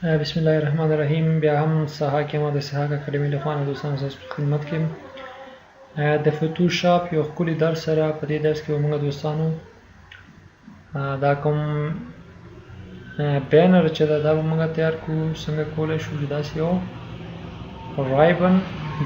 بسم الله الرحمن الرحیم. بیا هم سهاک یم، د سهاک اکاډمي له خوا نه دوستانو ستاسو په خدمت کې یم. د فوتوشاپ یو ښکلي درس سره. په دې درس کې به موږ دوستانو دا کوم بینر چې ده، دا به موږ تیار کړو، څنګه کولی شو چې داسې یو ribbon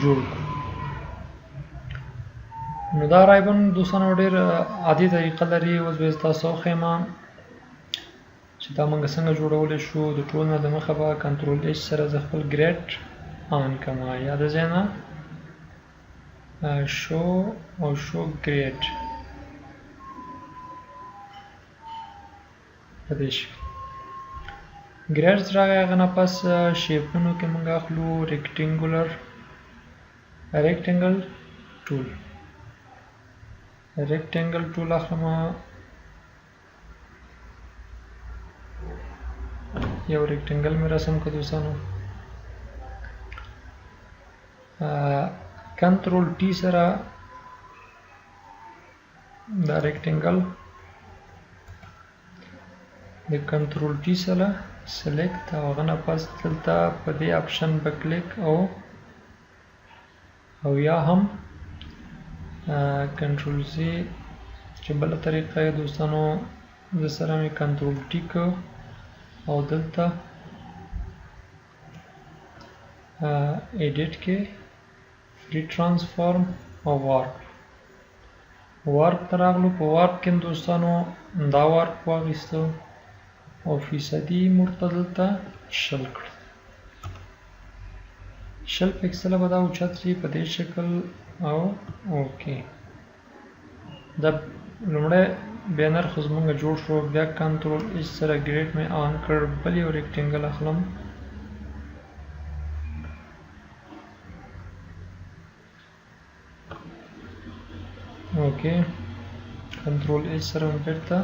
جوړ کړو. نو دا ribbon دوستانو ډېر عادي طریقه لري. اوس به زه تاسو وښیم چې دا موږ څنګه جوړولی شو. د ټول نه د مخه به control H سره زه خپل grid on کړم، یا د ځای نه شو او show grid په دې شکل grid راغی. هغه نه پس shape ونو کې موږ اخلو rectangular، rectangle tool. Rectangle tool اخلم، یو rectangle مې رسم کړ دوستانو. Control T سره دا rectangle د control T سره select، او هغه نه پس دلته په دې option به کلیک او یا هم control Z چې بله طریقه یې دوستانو، زه سره مې control T کو او دلته edit کې free transform او warp، warp ته راغلو. په warp کې دوستانو دا warp واخیستو او فیصدي ورته دلته 20 کړ. 20 پیکسله به دا اوچت شي په دې شکل او okay. دا لومړی بینر خو زمونږ جوړ شو. بیا control H سره grid مې on کړ، بل یو rectangle اخلم. Okay، control H سره مې بیرته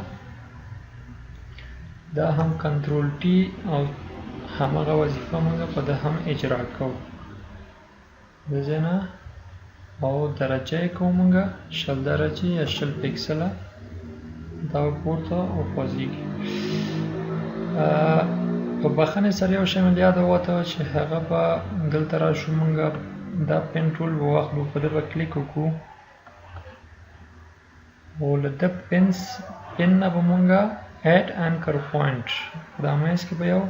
دا هم control T او همغه وظیفه موږ په ده هم اجرا کوو د ځای نه، او درجه یې کوو موږ 20 درجې یا 20 پیکسله، دا به پورته وخوځېږي. په بخښنې سره یو شی مې له یاده ووته چې هغه به دلته راشو، موږ دا pen tool به واخلو، په ده به کلیک وکړو او له ده pen نه به موږ add anchor point، دا منځ کې به یو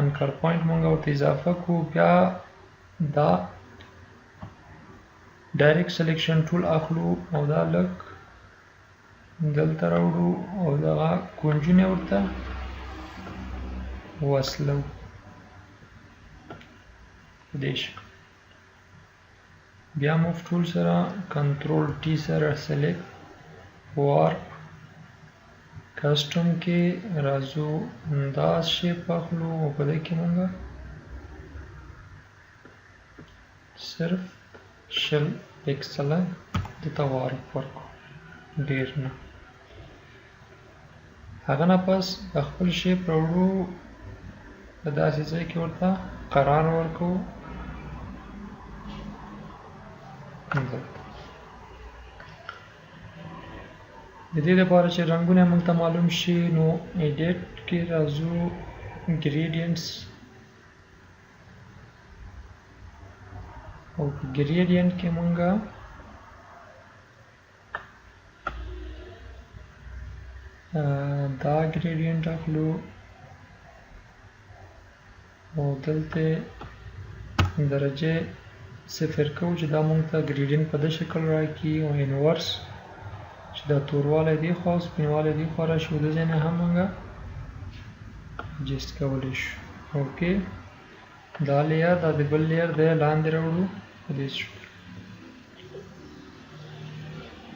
anchor point موږ ورته اضافه کړو. بیا دا direct selection tool اخلو او دا لږ دلته راوړو او دغه کونجونه ورته وصلو په دې شکل. بیا move tool سره control T سره select، warp، custom کې راځو، دا shape اخلو او په دې کې موږ صرف 20 پیکسله دته warp ورکړو، ډېر نه. هغه نه پس د خپل shape راوړو، په داسې ځای کې ورته قرار ورکوو دلته. د دې لپاره چې رنګونه موږ ته معلوم شي، نو edit کې راځو، gradients، او په gradient کې موږ دا gradient اخلو او دلته درجه 0 کوو چې دا موږ ته gradient په دې شکل راکړي، او inverse چې دا توروالی دې خوا او سپینوالی دې خوا راشي، او د ځای نه هم موږ adjust کولی شو. Okay، دا layer دا د بل layer دی لاندې راوړو په دې شکل.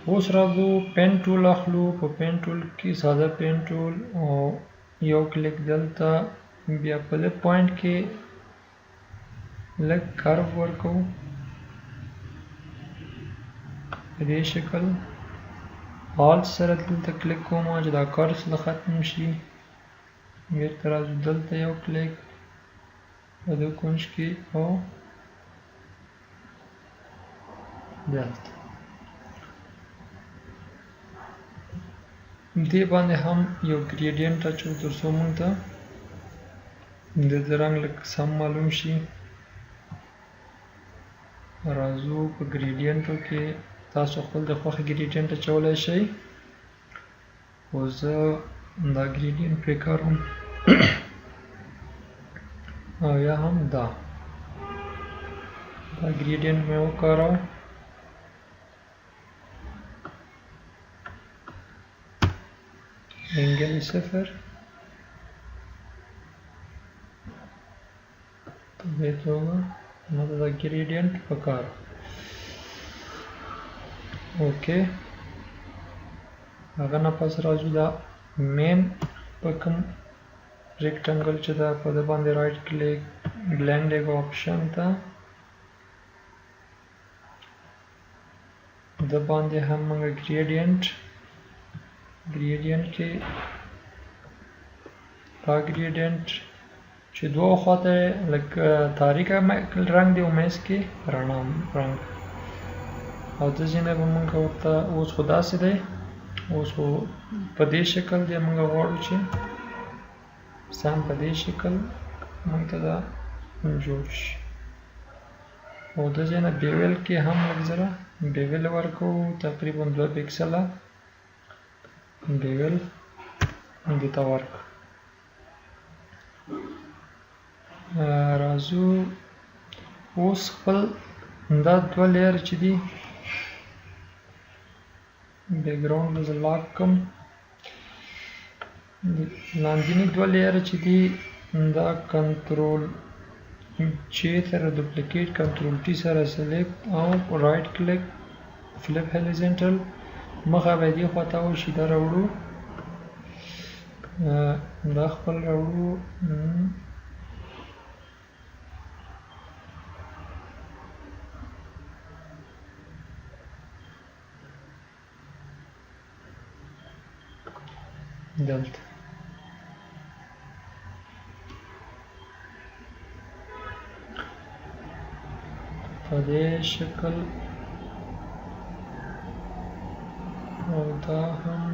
اوس راځو pen tool اخلو. په pen tool کې ساده pen tool او یو کلیک دلته، بیا په دې point کې لږ curve ورکوو په دې شکل. Alt سره دلته کلیک کوم چې دا curve له ختم شي. بیرته راځو دلته یو کلیک په دې کونج کې او دلته. دې باندې هم یو gradient اچو تر څو موږ ته د دې رنګ لږ سم معلوم شي. راځو په ګریډینټو کې، تاسو خپل د خوښې ګریډینټ اچولی شئ، خو زه دا ګریډینټ پرې کاروم او یا هم دا ګریډینټ مې وکاروه. angle 0 په دې توګه ماته دا ګریډینټ پکار. okay، هغه نه پس راځو دا main په کوم rectangle چې دا په ده باندې right click blending option ته د باندې هم موږ ګریډینټ کې دا ګریډینټ چې دوه خواته لکه تاریکه رنګ دی او منځ کې رڼا رنګ، او د ځینې به موږ ورته اوس خو داسې دی، اوس خو په دې شکل دی، موږ غواړو چې سم په دې شکل موږ ته دا جوړ شي. او د ځینې bevel کې هم لږ ذره bevel ورکوو، تقریبا 2 پیکسله bevel دې ته ورکړو. راځو اوس خپل دا دوه layer چې دي background به زه lock کړم، لاندیني دوه layer چې دي دا control J سره duplicate، control T سره select او right click flip horizontal، مخه به دې خواته وشي، دا راوړو، دا خپل راوړو. دلته په دې شکل، او دا هم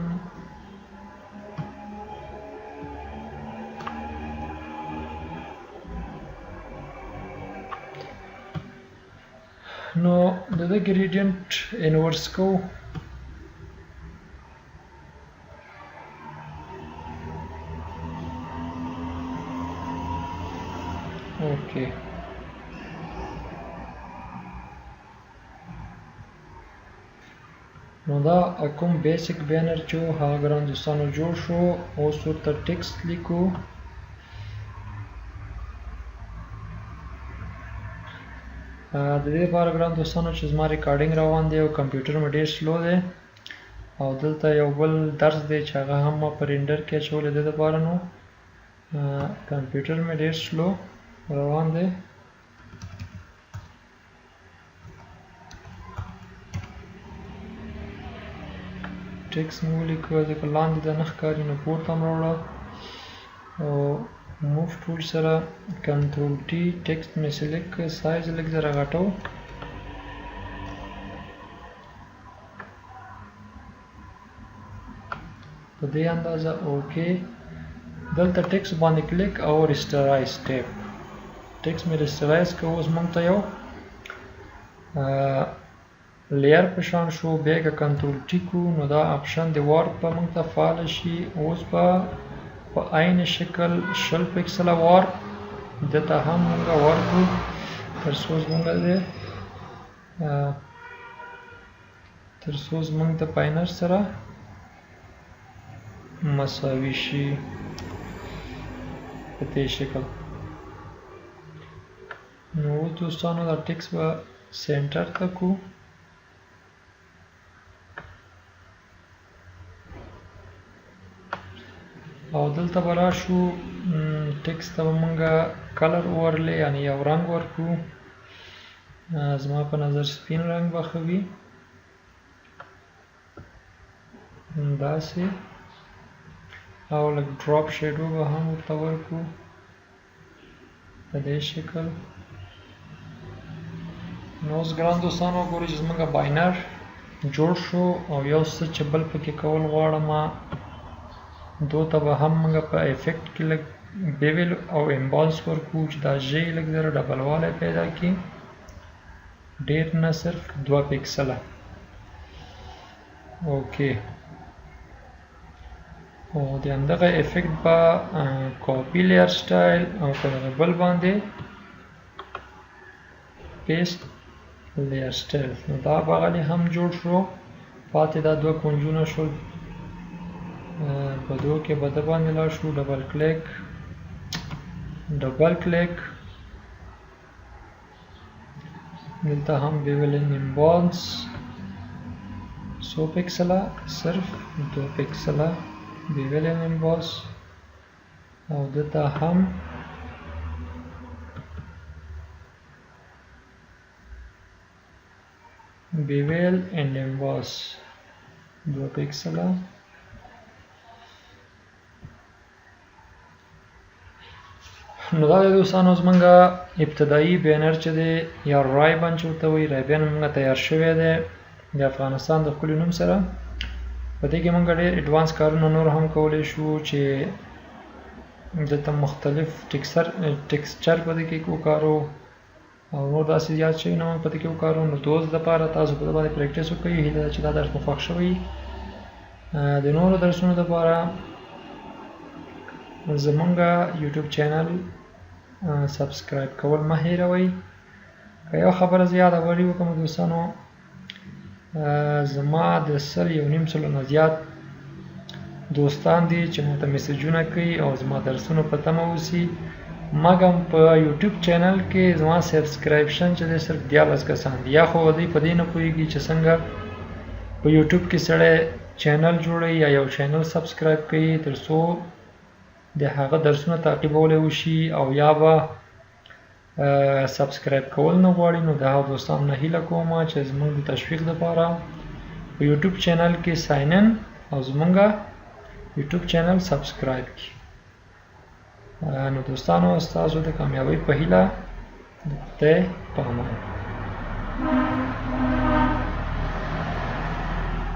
نو د دې ګریډینټ inverse کوو. okay، نو دا کوم basic banner چې و هغه ګران دوستانو جوړ شو. اوس ورته text لیکو. د دې لپاره ګران دوستانو چې زما recording روان دی او کمپیوټر مې ډېر slow دی، او دلته یو بل درس دی چې هغه هم ما په render کې اچولی، د دې لپاره نو کمپیوټر مې ډېر slow روان دی. ټیکس مې ولیکه، ځکه لاندې دا نه ښکاري نو پورته هم راوړه، او move tool سره control T text مې select کړ، سایز لږ ذره غټو، په دې اندازه. okay، دلته ټیکس باندې کلیک او rasterize tab، text مې rasterize کړ. اوس موږ ته یو layer په شان شو. بیا که control T کو نو دا option د warp به موږ ته فعال شي. اوس به په عین شکل 20 پیکسله warp دته هم موږ ورکړو، تر څو زموږ دی تر څو زموږ د banner سره مساوي شي په دې شکل. نو اوس دوستانو دا ټیکس به center ته کو، او دلته به راشو ټیکس ته به مونږ color overlay یعنی یو رنګ ورکړو. زما په نظر سپین رنګ به ښه وي، داسې، او لږ drop shadow به هم ورته ورکړو په دې شکل. نو اوس ګران دوستانو وګورئ چې زمونږ banner جوړ شو، او یو څه چې بل پکې کول غواړم دو ته به هم موږ په effect کې لږ bevel او emboss ورکو چې دا ژی لږ ذره ډبلوالی پیدا کړي، ډیر نه، صرف 2 پیکسله. okay، او د همدغه effect به copy layer style او په دغه بل باندې paste layer style. نو دا بغلی هم جوړ شو. پاتې دا دوه کونجونه شول، په دوو کې به د باندې لاړ شو، double click، double click، دلته هم bevel and emboss، څو پیکسله؟ صرف 2 پیکسله bevel and emboss، او دلته هم bevel and emboss 2 پیکسله. نو دا د دوستانو زمونږ ابتدایي banner چې دی یا ribbon چې ورته وایي، ribbon مونږ تیار شوی دی د افغانستان د ښکلي نوم سره. په دې کې مونږ ډېر advance کارونه نور هم کولی شو چې دلته مختلف texture په دې کې وکارو او نور داسې زیات شیونه مونږ په دې کې وکارو. نو دوست دپاره تاسو په دې باندې practice وکړئ. هیله ده چې دا درس مو خوښ شوی. د نورو درسونو دپاره زمونږ یوټیوب channel subscribe کول مه هېروئ. که یو خبره زه یادوري وکړم دوستانو، زما د 150 نه زیات دوستان دي چې ماته میسجونه کوي او زما درسونو په تمه اوسي، مګم په یوټیوب channel کې زما subscription چې دی صرف 13 کسان دي. یا خو دوی په دې نه پوهېږي چې څنګه په یوټیوب کې سړی channel جوړوي یا یو channel subscribe کوي تر څو د هغه درسونه تعقیبولی وشي، او یا به subscribe کول نه غواړي. نو د هغو دوستانو نه هیله کوم چې زموږ د تشویق دپاره په یوټیوب channel کې sign in او زموږ یوټیوب channel subscribe کړي. نو دوستانو ستاسو د کامیابۍ په هیله، د خدای په امان.